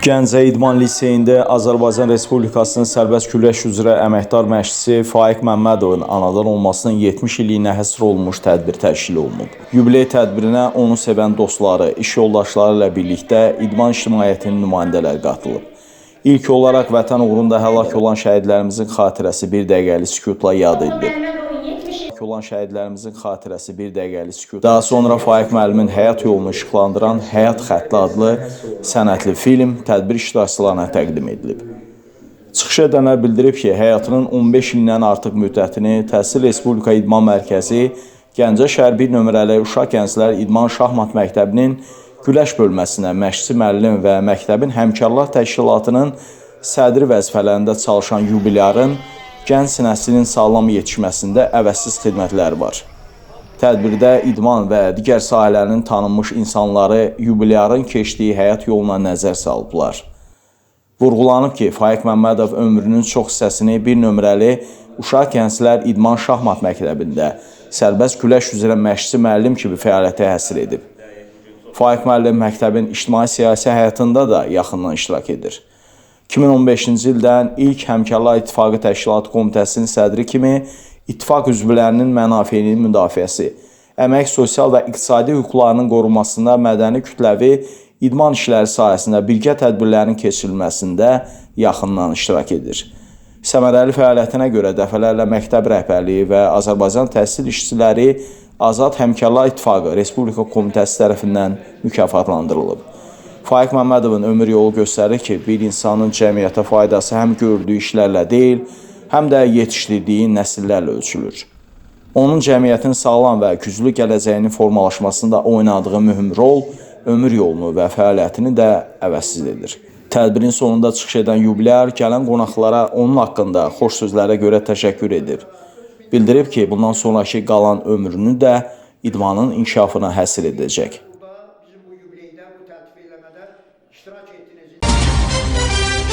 Gəncə İdman Liseyində Azərbaycan Respublikasının sərbəst güləş üzrə əməkdar məşqçisi Faiq Məmmədovun anadan olmasının 70 illiyinə həsr olunmuş tədbir təşkil olunub. Yubiley tədbirinə onu sevən dostları, iş yoldaşları ilə birlikdə idman ictimaiyyətinin nümayəndələri qatılıb. İlk olaraq vətən uğrunda həlak olan şəhidlərimizin xatirəsi bir dəqiqəlik sükutla yad edilib. Olan şəhidlərimizin xatirəsi bir dəqiqəlik sükut. Daha sonra Faiq müəllimin həyat yolunu işıqlandıran Həyat Xətti adlı sənətli film tədbir iştirakçılarına təqdim edilib. Çıxış edənlər bildirib ki, həyatının 15 ildən artıq müddətini Təhsil Respublika İdman Mərkəzi Gəncə şəhər 1 nömrəli Uşaq Gənclər İdman Şahmat Məktəbinin güləş bölməsinə məşqçi müəllim və məktəbin Həmkarlar Təşkilatının sədri vəzifələrində çalışan yubilyarın gənc nəslinin sağlam yetişməsində əvəzsiz xidmətləri var. Tədbirdə idman və digər sahələrinin tanınmış insanları yubilyarın keçdiyi həyat yoluna nəzər salıblar. Vurğulanıb ki, Faiq Məmmədov ömrünün çox hissəsini 1 nömrəli Uşaq Gənclər İdman Şahmat Məktəbində sərbəst güləş üzrə məşqçi müəllim kimi fəaliyyətə həsr edib. Faiq müəllim məktəbin ictimai-siyasi həyatında da yaxından iştirak edir. 2015-ci ildən ilk Həmkarlar İttifaqı Təşkilatı Komitəsinin sədri kimi ittifaq üzvlərinin mənafeyinin müdafiəsi, əmək, sosial və iqtisadi hüquqlarının qorunmasında, mədəni kütləvi idman işləri sahəsində birgə tədbirlərin keçirilməsində yaxından iştirak edir. Səmərəli fəaliyyətinə görə dəfələrlə məktəb rəhbərliyi və Azərbaycan Təhsil İşçiləri Azad Həmkarlar İttifaqı Respublika Komitəsi tərəfindən mükafatlandırılıb. Faiq Məmmədovun ömür yolu göstərir ki, bir insanın cəmiyyətə faydası həm gördüyü işlərlə deyil, həm də yetişdirdiyi nəsillərlə ölçülür. Onun cəmiyyətin sağlam və güclü gələcəyinin formalaşmasında oynadığı mühüm rol ömür yolunu və fəaliyyətini də əvəzsiz edir. Tədbirin sonunda çıxış edən yubilyar gələn qonaqlara onun haqqında xoş sözlərə görə təşəkkür edir. Bildirib ki, bundan sonraki qalan ömrünü də idmanın inkişafına həsr edəcək. Bizim bu yubileydə, bu təltif eləmədə iştirak etdiniz.